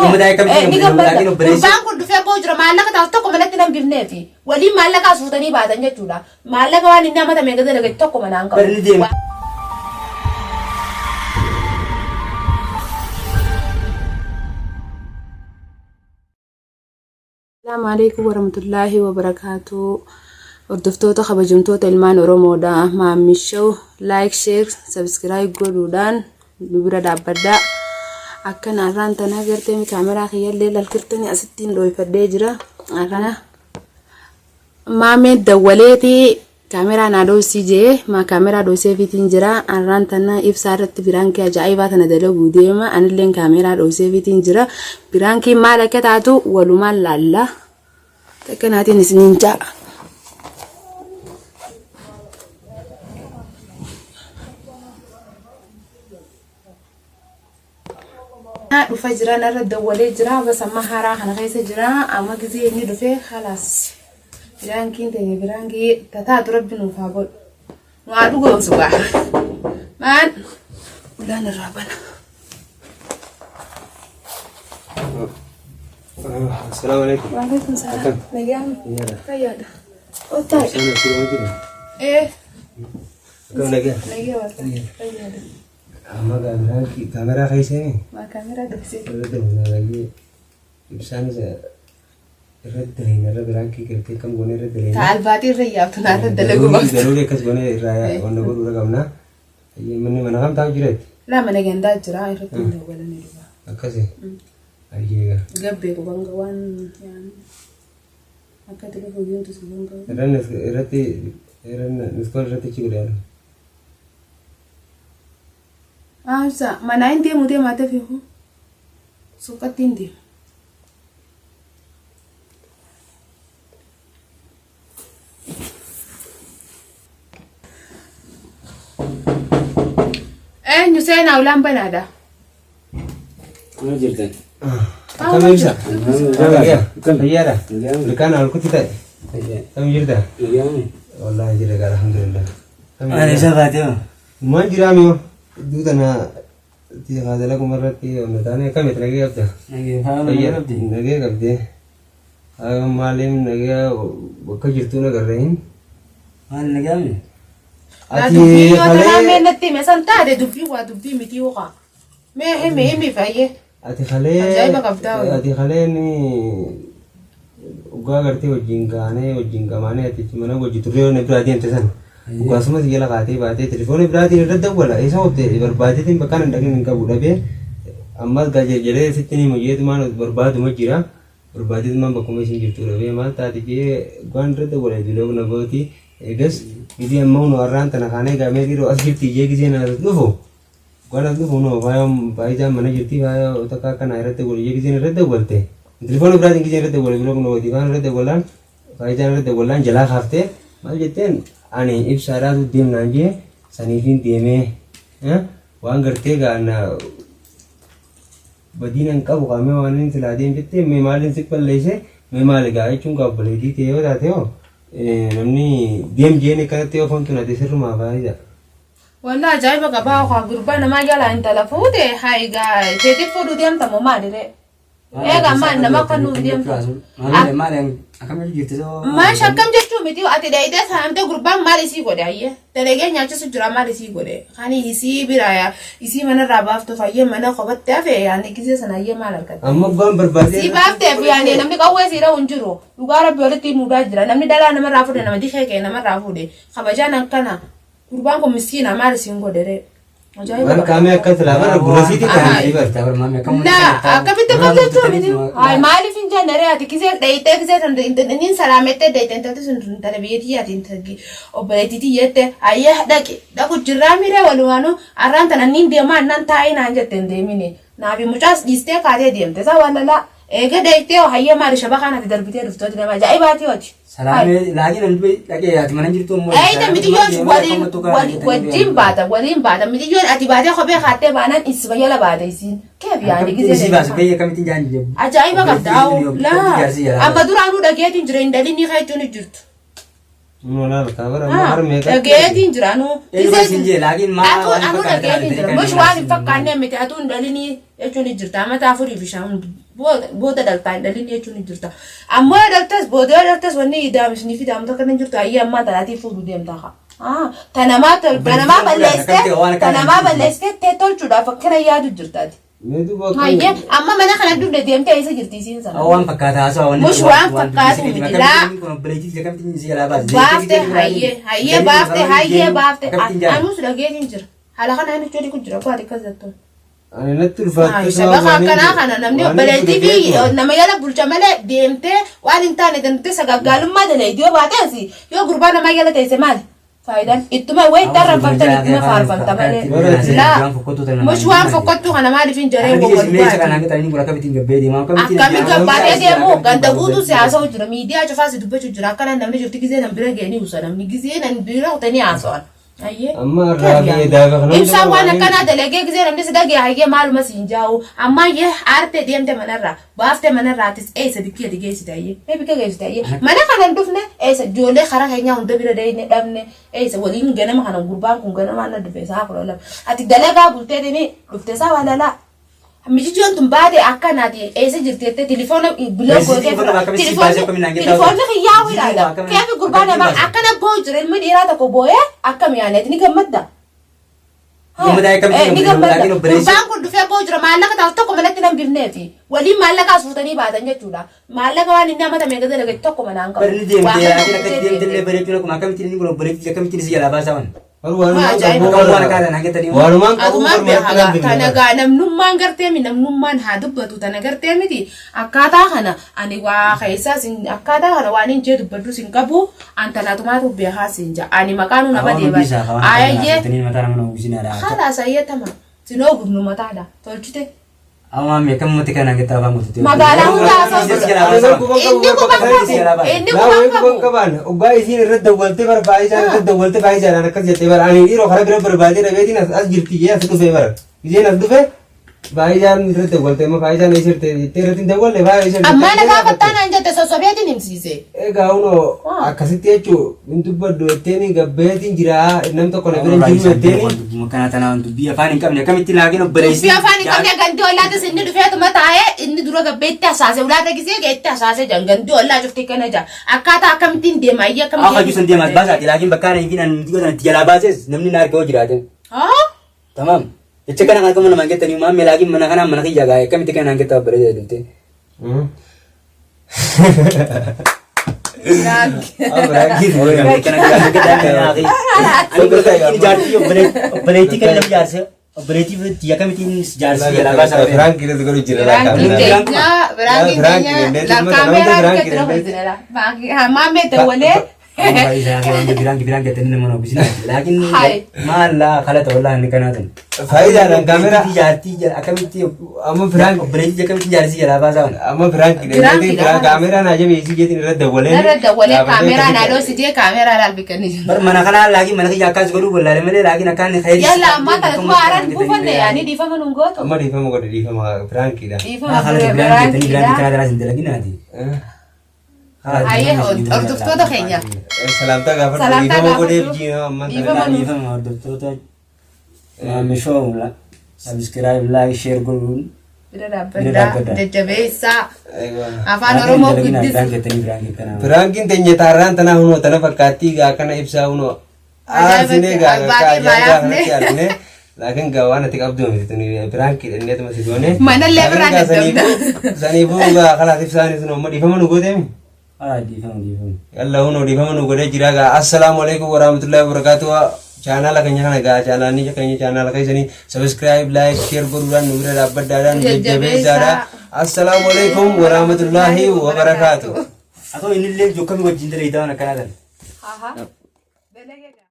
Gammadaa akkamitti Ni gammadda? gammadda. Laakiin obboleessi- Gurbaan kun dhufee boo jira maallaqa taatu tokko manatti nan bifneefi. Waliin maallaqa as fuutanii baatan jechuudha. Maallaqa waan inni amata meeqa dalagate tokko manaan qabu. Bari ni deema. Assalaamu alaikum warahmatullaahi wabarakaatu. Hordoftoota kabajamtoota ilmaan Oromoodha. Maammishow like, share, subscribe godhuudhaan nu bira dhaabbadhaa. Akkana har'aan tana gartee kaameraa kiyyallee lalkirtanii asittiin dhooyfadhee jira. Akkana maameen dawwaleeti kaameraa naa dhooysii jee maa kaameraa dhooyseefiitiin jira. Har'aan tana ibsaa irratti biraankii ajaa'ibaa tana dalaguu deema. Anilleen kaameraa dhooyseefiitiin jira. Biraankiin maal akka taatu walumaan laalla. Akkanaatiin isiniin ja'a. Dhufa jira narra dawwalee jira bas amma haaraa kana keessa jira amma gizee inni dhufe halaas biraankiin teenya biraankii tataatu rabbi nuuf haa godhu nu haa dhugoomsu gaa maan ulaan irraa bana. Assalaamu alaikum. Waalaikum salaam. Akkam? Nagaan Fayyaadha. fayyaadha. Ottaa. Isaan asii waan jiran. Ee Akkam nagaa? nagaa waaqa fayyaadha. Amma kaameraa keessanii Maa kaameraa dhoksee. irra dabala baay'ee ibsaan isa irra dalina irra biraankii gartee kam goone irra dalina. Ta albaatii irra yaabtu naarra dalaguu baaftu. Daruuri akkas goone irraa wanna godhuu irra qabna. Manni mana kam taa'u jira itti? Laa mana gandaa jira irratti hin dawwalanii dhugaa. Akkasi. Ayyee gaa. Gabbee qubanga waan yaani akka itti dhufu deemtu si banga. Irratti miskool irratti achi godhe. Ibsa manaa hin deemu deemaa tafi hoo suuqatti hin deemu. Eenyu seenaa ulaan banaadha. Maal jirtan? Akkam ibsa? Fayyaadha. Ilkaan alkutti ta'e. Akkam jirta? Wallaahi jira gaa alhamdulillah. Ani isa baatee moo? Maal jiraa miyoo? Iddoo tana haadala kuma irratti onna taane akkamitti nagee qabda? Nagee Nagee qabdee. Maaliin nagee bakka jirtuu nagarree hin. Maal nagaame? Laa dubbii yoo tanaa mee natti hime san taate dubbii waa dubbii miti uqa. Mee himi himi fayyee. Ati kalee Ajaa'iba qabdaa wayii. ati kalee ni dhugaa gartee wajjin kaanee wajjin qamaanee ati achi mana wajji turree na biraa deemte san dhugaasuma si jala kaatee baatee telefoona biraatiin irra dawwala eessa oolte barbaadeetiin bakka hin dhaqin hin qabu dhabee ammas gaa jedhee sitti ni muyyeetumaan barbaaduma jira barbaadeetumaan bakkuma isin jirtu dhabee maal taate jee waan irra dawwala ijoollee na gooti eegas gizee amma hunu har'aan tana kaanee gaamee dhiiroo as jirti jee gizee na dhufu Waan as dhufu no faayoo faayidaan mana jirti faayoo takka akkana irratti godhu jee gizeen irratti dawwalte telefoona biraatiin gizeen irratti dawwale biroo kun hojii faana irratti dawwalaan faayidaan irratti dawwalaan jalaa kaaftee maal jetteen ani ibsaadhaatu deemnaan jee saniifiin deemee waan gartee gaana badiin an qabu qaamee waan inni silaa deem jettee mee maaliin si balleesse mee maali gaa jechuun gaa obboleettii ta'e yoo taate hoo namni deem jeen akkanatti yoo foontu nate sirrumaa faayidaa. Wallah ajaa'iba qabaa kaa gurbaa namaa jalaa intala fuute hayi gaa teetiif fuudhuu deemta moo maali ree? Eega maal nama akka nuuf deemtu. Maal maal akkamitti jirti soo? Maash akkam jechuu miti ati dheeyitee saamtee gurbaan maal isii godhe ayyee dalagee nyaachisu jira maal isii godhe kan isii bira isii manarraa baaftuuf ayyee mana kophatti hafe yaani gisee sana ayyee maal argatte. Amma abbaan barbaadee. Sii baafteef yaani namni qawwee sii dha'u hin jiru dhugaa rabbi walitti himuudhaa jira namni dhalaa namarraa fuudhe nama dikee kee namarraa fuudhe kabajaan akkana Gurbaan kun miskiina maal isin godhe ree? Ajaa'iba Waan qaba. kaamee akka silaa bara gurrasiitti ta'anii si barta. Laa akkamitti akkas jechuu miti. Hayi maaliif hin jenne ree ati kisee dhayitee kisee san inni salaamettee dhayite intalti sun intala biyya tiyyaati intalli obboleettii tiyyette hayyee dhaqi dhaqu jirraa miree walumaanuu arraan tana niin deemaa innaan taa'ee naan jette hin deemini. Naafi mucaas dhiistee kaatee deemte isaa walalaa eega dhayitee hayyee maali shabakaan ati darbitee dhuftu ati nama ajaa'ibaati hoti. Salaamee laakiin ani du'e dhaqee ati mana jirtu ammoo. Eeyita mitiyyoon waliin wajjin baata waliin baata mitiyyoon ati baatee kophee kaattee baanaan isuma jala baate isiin keef yaani gisee. Isii baasu biyya akkamittiin jaan jedhu. Ajaa'iba qabda awu laa amma duraanuu dhageetiin jira hin dalinni keechuun hin jirtu. Dhageetiin jira anuu. Eenyu isin jee laakiin maa Atuu waan anuu fakkaatan dhageetiin jira. Mush waan hin fakkaannee miti atuu hin dalinii jechuun hin jirta. Amata afurii fi shan Booda dhaltaa hin dhalin jechuun ni jirta. Ammoo yoo dhaltes booda yoo dhaltes wanni idaamisnii fi daamta kana hin jirtu ayyee ammaa tanaatii fuudhu deemtaa haa. Tanamaa tanamaa balleessitee tanamaa balleessitee tee tolchuudhaaf akkana yaadu jirtaati. Mee duuba akkam Hayyee amma mana kana dugda deemtee eessa jirti isiin sana? Waan fakkaata haasawaa wanni Mush waan fakkaatu miti laa. Kun obboleettii akkamittiin si jalaa baase? Baafte hayyee hayyee baafte hayyee baafte anuus dhageetiin jira. Haala kana inni ijoolli kun jira kwaati akkas jettuun. Ani natti ulfaatte Shabaqa akkanaa kana namni obboleettii fi nama jala bulcha malee deemtee waan hin taane deemtee sagaggaalummaa dalaydii yoo baatees yoo gurbaa namaa jala teesse maali? Faayidaan ittuma wayi tarraanfamtan ittuma faarfamta malee. Laa mush waan fokkottuu kana maaliif hin jaree wal Akkami gabbaatee deemu ganda guutuu si haasa'u jira miidiyaa cufaa si dubbachuu jira akkana namni jirti gizee nan bira geenii usa namni gizee nan bira kutanii haasa'an. Ayyee. Amma irraa fi daafa kana Ibsaan waan akkanaa dalagee gizee namni si dhagee hayyee maaluma siin jaa'u amma hayyee aartee deemte manarraa baaftee manarraatis eessa bikkee ati geessite hayyee mee bikkee geessite hayyee mana kana hin dhufne eessa ijoollee karaa keenyaa hunda bira deemne dhabne eessa waliin ganama kana gurbaan kun ganamaan na dhufe isaa 12 ati dalagaa bulteetini dhufte isaa walalaa. Mijijoon tun baate akkanaati eessa jirti jettee tilifoona biloo gootee tilifoonni kiyyaa ilaala. Keefi gurbaa namaa akkana boo'u jira ilmi dhiiraa tokko boo'ee akka mi'aaneeti ni gammadda. Ni gammadda. Gurbaan kun dhufee boo'u jira maallaqa taas tokko manatti nan bifneefi waliin maallaqa as fuutanii baatan jechuudha. Maallaqa waan inni amata meeqa dalage tokko manaan qabu. Barni deemtee akkatti deemtee bareechuu akkuma akkamittiin inni kun obboleettii akkamittiin si jalaa baasaa waan. Waanumaan qabu Atumaan beekaa tana gaa namnummaan gartee mi namnummaan haa dubbatu tana gartee miti akkaataa kana ani waa keessaa sin akkaataa kana waan hin jee dubbadhu sin qabu an tanaatumaatu beekaa sin jaa ani maqaa nu nama deeban ayyee haala sayyatama sinoo gubnu mataadha tolchite. Magaalaa hunda haasa'u Inni quban qabu. Inni quban qabu. Qaban oggaa isiin irra dawwaltee barbaachisaan irra dawwaltee baay'isaadhaan akkas jettee bara ani dhiiroo karaa bira barbaadee dhabeetiin as jirti jee as dhufee bara isheen as dhufe baay'isaan irra dawwaltee amma baay'isaan eessa jirte jettee irratti hin dawwalle baay'isaan. Ammaa na gaafattaa naan jette sossobeetiin himsiise. Egaa unoo akkasitti jechuun hin dubbadhu jetteeni gabbeetiin jira nam tokko na bira hin jiru jetteeni. Dubbii afaan hin qabne akkamitti laakiin obboleessi. Dubbii afaan hin qabne gandii ollaatis inni dhufeetuma taa'ee inni dura gabbeetti hasaase ulaata gisee geetti hasaase jan gandii ollaa cufti kana jaa akkaataa akkamittiin deema ayyee Akka hojii sun deemas baasaati laakiin bakka ana hin an itti jalaa baases namni na argaa hoo jiraate. Haa? Tamaam. Jecha kana kan akkuma namaan jettanii maammee laakiin mana kanaan mana kiyya gaa'e akkamitti kana naan jettaa obboleessa jedhamte. Obboleettii kan nama jaarse obboleettii akkamittiin jaarsi jalaa baasaa. Firaanki irratti godhu jira Biraankiin keenya biraankiin keenya laameeraa bikkatti lafa isinela. Maammee dawwalee. Biraanki biraanki jettanii nama obbisina. Laakiin maallaa kalata wallaa inni kanaa tun. Faayidaadhaan kaameraa Jaartii akkamitti amma firaanki obboleettii akkamitti jaarsi jalaa baasaa. Amma firaanki kaameraa naa jabeessii jeetiin irra dawwalee. Irra dawwalee kaameraa naa dhoositee kaameraa laal bikkanii jiru. Bar mana kanaa laakiin mana kiyya akkas godhuu wallaale malee laakiin akkaan khayri. Yalla ammaa kana tuma haaraan buufanne yaani dhiifama nun gootu. Amma dhiifama godhe dhiifama firaankiidha. Dhiifama Kalata biraanki jettanii biraanki kanaa dalaas hin dalaginaati. Ayyee hordoftoota keenya. Salaamtaa gaafadhu Salaamtaa dhiifama godheef gaafadhu. jiina ammaa Dhiifama kana. Dhiifama hordoftoota maamishoo subscribe like share godhuun Bira Bira dhaabbadhaa dhaabbadhaa. jajjabeessaa afaan Oromoo guddisa. Biraanki jettanii biraanki kanaa. Firaankiin teenya taarraan tanaa hunoo tana fakkaattii gaa kana ibsaa hunoo. Aarsinee gaa akka Abbaatii irraa ajaa'ibaa yaafne. kanatti aarsinee laakiin gaa waan ati qabdu miti tuni firaankii dhanneetuma si goone. Manallee birraa Laakiin gaa dadhabda. Saniifuu gaa kalaas ibsaanis nu amma dhiifama nu gooteemi. Dhiifama dhiifama. Yalla hunoo dhiifama nu godhee jira gaa assalaamu alaikum warahmatullahi wabarakatuh. Chaanaala keenya kana gaa chaanaalni keenya chaanaala keessanii subscribe like share godhuudhaan nu bira dhaabbadhaadhaan nu jajjabeessaadha. Assalaamu alaikum warahmatullahi wabarakatuh. Atoo inni illee jokkamii wajjin dalagdaa waan akkanaa kana. Aha.